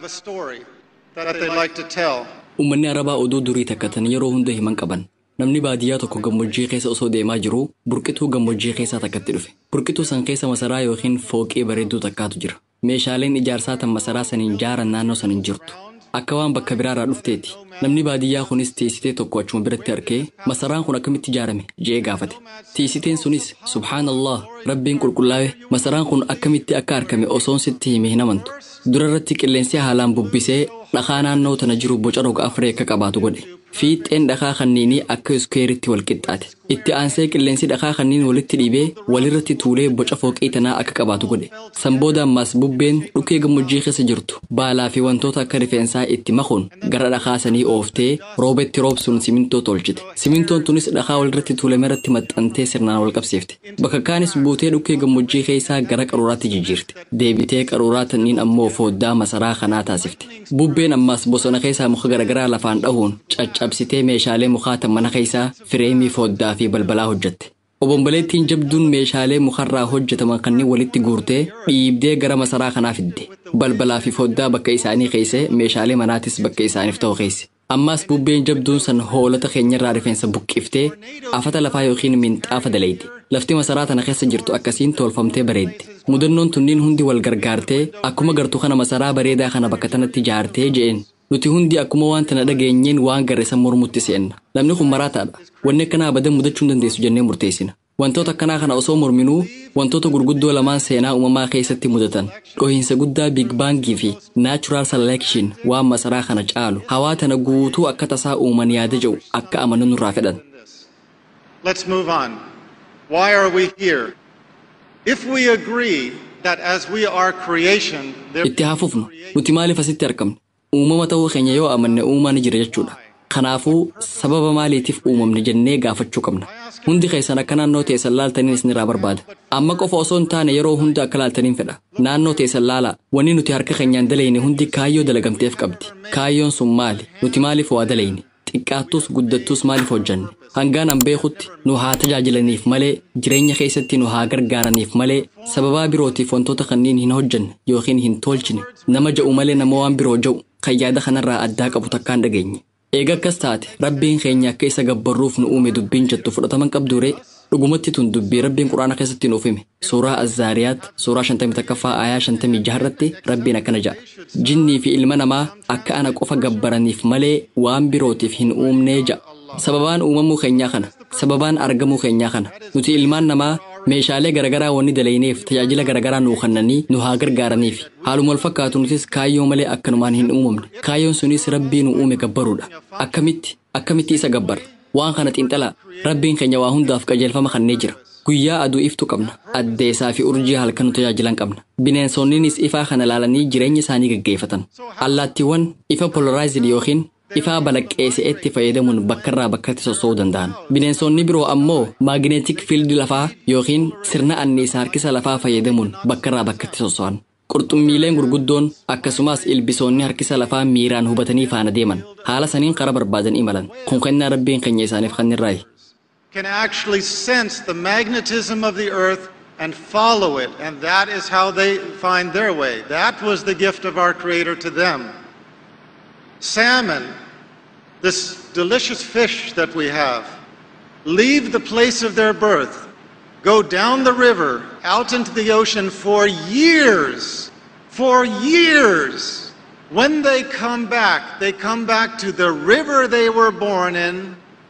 have a story that they like to tell. Uummanni Arabaa oduu durii takka tan yeroo hunda himan qaban. Namni baadiyyaa tokko gammoojjii keessa osoo deemaa jiruu burqituu gammoojjii keessaa takkatti dhufe. Burqituu san keessa masaraa yookiin fooqii bareedduu takkaatu jira. Meeshaaleen ijaarsaa tan masaraa saniin jaaran naannoo san hin jirtu. Akka waan bakka biraarraa dhufteeti. Namni baadiyyaa kunis tiisitee tokko achuma biratti arkee, "Masaraan kun akkamitti ijaarame?" je'ee gaafate. Tiisiteen sunis, "Subhaanallah, Rabbiin qulqullaa'e, masaraan kun akkamitti akka argame osoon sitti hime hin amantu. Dura irratti qilleensi haalaan bubbisee dhakaa naannoo tana jiru boca roga afree akka qabaatu godhe. Fiixeen dhakaa kanniinii akka iskuweeritti wal qixxaate. Itti aansee qilleensi dhakaa kanniin walitti dhiibee walirratti tuulee boca fooqii tanaa akka qabaatu godhe. San booda ammaas bubbeen dhukkee gammoojjii keessa jirtu baalaa fi wantoota akka rifeensaa itti makuun gara dhakaa sanii ooftee roobetti roobsuun simintoo tolchite. Simintoon tunis dhakaa walirratti tuulame irratti maxxantee sirnaan wal qabsiifte. Bakka kaanis buutee dhukkee gammoojjii keessaa gara qaruuraatti jijjiirte. Deebitee qaruuraa tanniin ammoo foddaa masaraa kanaa taasifte. Bubbeen ammaas bosona keessaa muka garagaraa lafaan dhahuun caccabsitee meeshaalee mukaa tan mana keessaa, fireemii foddaa fi balbalaa hojjette. Obomboleettiin jabduun meeshaalee mukarraa hojjetaman kanneen walitti guurtee dhiibdee gara masaraa kanaa fidde. Balbalaa fi foddaa bakka isaanii keesse, meeshaalee manaatis bakka isaaniif ta'u keesse. Ammaas bubbeen jabduun san hoolota keenyarraa rifeensa buqqiftee afata lafaa yookiin minxaafa dalayte. Lafti masaraa tana keessa jirtu akkasiin tolfamtee bareedde. Mudannoon tunniin hundi wal gargaartee akkuma gartuu kana masaraa bareedaa kana bakka tanatti ijaartee," je'een. Nuti hundi akkuma waan tana dhageenyeen waan garre san mormutti seenna. Namni kun maraataadha. Wanni akkanaa abadan mudachuu hin dandeessu jennee murteessina. Wantoota akkanaa kana osoo morminuu, wantoota gurguddoo lamaan seenaa uumamaa keessatti mudatan, dhohiinsa guddaa Big Bangii fi Natural Selection, waan masaraa kana caalu hawaa tana guutuu akka tasaa uuman yaada jedhu akka amanu nurraa fedhan. Let's move on. Why are we here? If we agree that as we are creation, there Itti haa fufnu. Nuti maaliif asitti argamne? Uumama ta'uu keenya yoo amanne, uumaan ni jira jechuudha. Kanaafuu sababa maaliitiif uumamne jennee gaafachuu qabna. Hundi keessan akka naannoo teessan laaltaniin isinirraa barbaada. Amma qofa osoo hin taane yeroo hunda akka laaltaniin fedha. Naannoo teessan laalaa. Wanni nuti harka keenyaan dalayne hundi kaayyoo dalagamteef qabdi. Kaayyoon sun maali? Nuti maaliif waa dalayne? Xiqqaattus guddattus maaliif hojjanne? Hangaan an beekutti nu haa tajaajilaniif malee, jireenya keessatti nu haa gargaaraniif malee, sababaa birootiif wantoota kanneen hin hojjanne yookiin hin tolchine nama ja'u malee, nama waan biroo ja'u kan yaada kanarraa addaa qabu takkaan dhageenye. Eega akkas taate, Rabbiin keenya akka isa gabbarruuf nu uume dubbiin jettu fudhataman qabduure? Dhugumatti tun dubbii Rabbiin Quraana keessatti nuuf hime. Suuraa Azzaariyaat, suuraa 51ffaa, aayaa 56 irratti Rabbiin akkana jedha: "Jinnii fi ilma namaa akka ana qofa gabbaraniif malee waan birootiif hin uumnee," jedha. Sababaan uumamuu keenyaa kana. Sababaan argamuu keenyaa kana. Nuti ilmaan namaa meeshaalee garagaraa wanni dalayneef tajaajila garagaraa nuu kennanii nu haa gargaaraniif. Haaluma wal fakkaatu nutis kaayyoo malee akkanumaan hin uumamne. Kaayyoon sunis Rabbii nu uume gabbaruudha. Akkamitti isa gabbarra? Waan kana xiinxalaa. Rabbiin keenya waa hundaaf qajeelfama kennee jira. Guyyaa aduu iftu qabna. Addeessaa fi urjii halkan nu tajaajilan qabna. Bineensonninis ifaa kana laalanii jireenya isaanii gaggeeffatan. Allaattiiwwan ifa polarized yookiin ifaa balaqqeessa'etti fayyadamuun bakkarraa bakkatti soso'uu danda'an. Bineensonni biroo ammoo magnetic field lafaa yookiin sirna anniisaa harkisa lafaa fayyadamuun bakkarraa bakkatti soso'an. Qurxummiileen gurguddoon akkasumas ilbisoonni harkisa lafaa miiraan hubatanii faana deeman. Haala saniin karaa barbaadan imalan. Kun kennaa Rabbiin keenya isaaniif kennirraayi. can actually sense the magnetism of the earth and follow it, and that is how they find their way. That was the gift of our Creator to them. Salmon, this delicious fish that we have, leave the place of their birth, go down the river, out into the ocean for years. For years. When they come back, they come back to the river they were born in.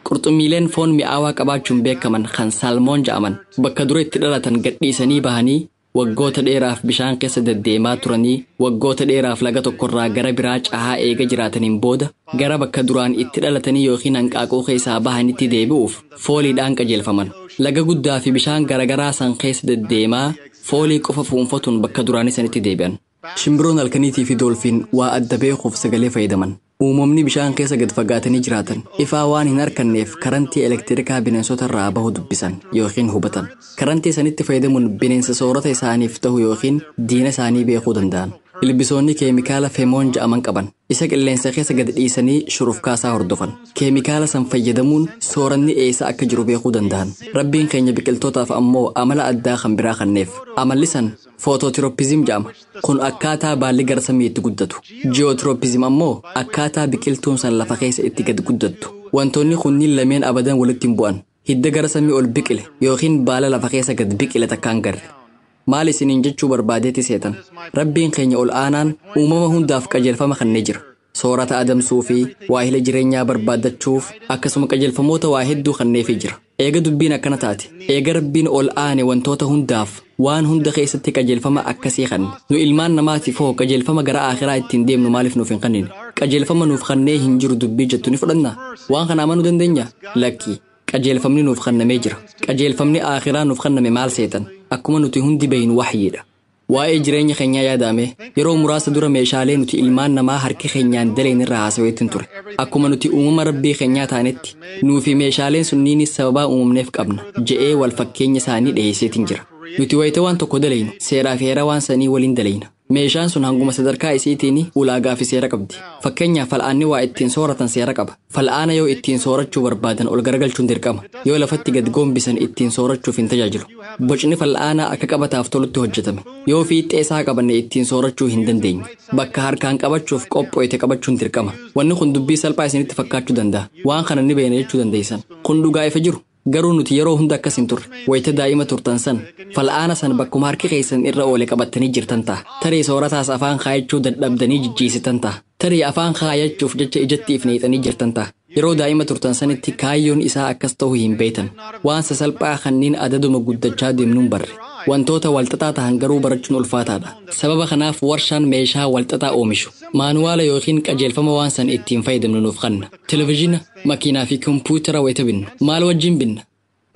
Qurxummiileen foon mi'aawaa qabaachuun beekaman kan salmon jedhaman bakka dura itti dhalatan gadhiisanii bahanii, waggoota dheeraaf bishaan keessa deddeemaa turanii, waggoota dheeraaf laga tokkorraa gara biraa cahaa eega jiraataniin booda, gara bakka duraan itti dhalatanii yookiin hanqaaquu keessaa bahanitti deebi'uuf fooliidhaan qajeelfaman. Laga guddaa fi bishaan garagaraa san keessa deddeemaa foolii qofa fuunfatuun bakka duraanii sanitti deebi'an. Shimbiroon halkaniitii fi doolfiin waa adda beekuuf sagalee fayyadaman. Uumamni bishaan keessa gad fagaatanii jiraatan ifaa waan hin harkanneef karantii elektirikaa bineensota irraa bahu dubbisan yookiin hubatan. Karantii sanitti fayyadamuun bineensa soorata isaaniif ta'u yookiin diina isaanii beekuu danda'an. Ilbisoonni keemikaala femoon ja'aman qaban. Isa qilleensa keessa gad dhiisanii shurufkaasaa hordofan. Keemikaala san fayyadamuun sooranni eessa akka jiru beekuu danda'an. Rabbiin keenya biqiltootaaf ammoo amala addaa kan biraa kenneef. Amalli san foototirooppizim jedhama. Kun akkaataa baalli gara samii itti guddatu. Ji'ootirooppizim ammoo akkaataa biqiltuun san lafa keessa itti gad guddattu. Wantoonni kunniin lameen abadan walitti hin bu'an. Hidda gara samii ol biqile yookiin baala lafa keessa gad biqile takkaan garre. Maal isiniin jechuu barbaadeeti seetan? Rabbiin keenya ol aanaan uumama hundaaf qajeelfama kennee jira. Soorata adamsuu fi waahila jireenyaa barbaaddachuuf akkasuma qajeelfamoota waa hedduu kenneefii jira. Eega dubbiin akkana taate, eega Rabbiin ol aane wantoota hundaaf waan hunda keessatti qajeelfama akkasii kenne. Nu ilmaan namaatiif hoo qajeelfama gara akhiraa ittiin deemnu maaliif nuuf hin kennine? Qajeelfama nuuf kennee hin jiru dubbii jettu ni fudhannaa? Waan kana amanuu dandeenya? Lakki. Qajeelfamni nuuf kennamee jira. Qajeelfamni akhiraa nuuf kenname maal seetan? Akkuma nuti hundi beeynu waxyiidha. Waa'ee jireenya keenyaa yaadame yeroo muraasa dura meeshaalee nuti ilmaan namaa harki keenyaan daleen irraa haasaweetiin ture. Akkuma nuti uumama Rabbii keenyaa taanetti nuufi meeshaaleen sunniinis sababaa uumamneef qabna je'ee wal fakkeenya isaanii dhiyeesseetiin jira. Nuti wayita waan tokko daleynu seeraa fi heera waan sanii waliin daleyna. Meeshaan sun hanguma sadarkaa isiitiin ulaagaa fi seera qabdi. Fakkeenyaaf fal'aanni waa ittiin sooratan seera qaba. Fal'aana yoo ittiin soorachuu barbaadan ol garagalchuun dirqama. Yoo lafatti gad goombisan ittiin soorachuuf hin tajaajilu. Bocni fal'aanaa akka qabataaf tolutti hojjetame. Yoo fiixee isaa qabanne ittiin soorachuu hin dandeenyu. Bakka harkaan qabachuuf qophooyte qabachuun dirqama. Wanni kun dubbii salphaa isinitti fakkaachuu danda'a. Waan kana ni beekna jechuu dandeessan. Kun dhugaa ifa jiru. Garuu nuti yeroo hunda akkas hin turre. Wayita daa'ima turtan san fal'aana san bakkuma harki keessan irra oole qabattanii jirtan ta'a. Tarii soorataas afaan kaayachuu dadhabdanii jijjiisitan ta'a. Tarii afaan kaayachuuf jecha ijatti if neexanii jirtan ta'a. Yeroo daa'ima turtan sanitti kaayyoon isaa akkas ta'uu hin beektan. Waan sasalphaa kanneen adaduma guddachaa deemnuun barre. Wantoota walxaxaa ta'an garuu barachuun ulfaataadha. Sababa kanaaf warshaan meeshaa walxaxaa oomishu. Maanuwaala yookiin qajeelfama waan san ittiin fayyadamnu nuuf kenna. Televizhiina, makiinaa fi kompiitara wayita binna. Maal wajjin binna?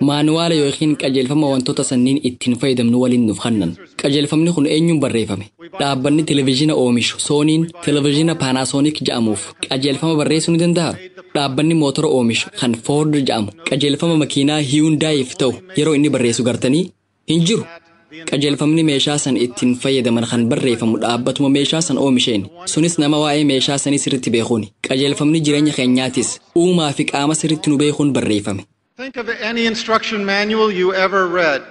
Maanuwaala yookiin qajeelfama wantoota sanniin ittiin fayyadamnu waliin nuuf kennan. Qajeelfamni kun eenyuun barreeffame? Dhaabbanni televizhiina oomishu Sooniin televizhiina Paanaasooniik jedhamuuf qajeelfama barreessuu ni danda'a? Dhaabbanni mootora oomishu kan Ford jedhamu qajeelfama makiinaa Hyundaiif ta'u yeroo inni barreessu gartanii hin jiru. Qajeelfamni meeshaa san ittiin fayyadaman kan barreeffamu dhaabbatuma meeshaa san oomisheen. Sunis nama waa'ee meeshaa sanii sirriitti beekuuni. Qajeelfamni jireenya keenyaatis uumaa fi qaama sirriitti nu beekuun barreeffame. Think of any instruction manual you ever read.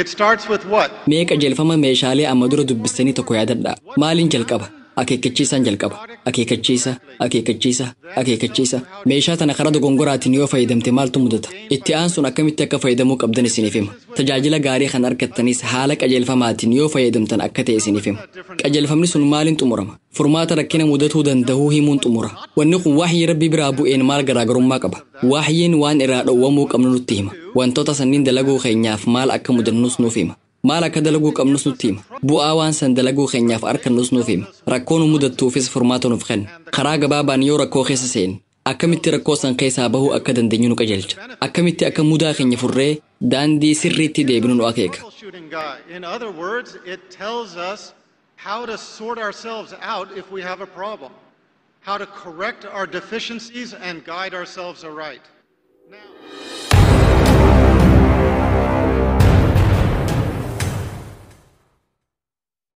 It starts with what? Mee qajeelfama meeshaalee amma dura dubbistanii tokko yaadadhaa. Maaliin jalqaba? Akeekkachiisaan jalqaba. Akeekkachiisa, akeekkachiisa, akeekkachiisa. Meeshaa tana karaa dogongoraatiin yoo fayyadamte maaltu mudata? Itti aansuun akkamitti akka fayyadamuu qabdan isiniif hima. Tajaajila gaarii kan argattanis haala qajeelfamaatiin yoo fayyadamtan akka ta'e isiniif hima. Qajeelfamni sun maaliin xumurama? Furmaata rakkina mudatuu danda'uu himuun xumura. Wanni kun waxyii Rabbi biraa bu'een maal garaagarummaa qaba? Waxyiin waan irraa dhowwamuu qabnu nutti hima. Wantoota sanniin dalaguu keenyaaf maal akka mudannus nuuf hima. Maal akka dalaguu qabnus nutti hima. Bu'aa waan san dalaguu keenyaaf argannus nuuf hima. Rakkoo nu mudattuufis furmaata nuuf kenna. Karaa gabaabaan yoo rakkoo keessa seenne akkamitti rakkoo san keessaa bahuu akka dandeenyu nu qajeelcha. Akkamitti akka mudaa keenya furree daandii sirriitti deebinu nu akeeka. Troubleshooting guy. In other words, it tells us how to sort ourselves out if we have a problem, how to correct our deficiencies and guide ourselves aright. Now.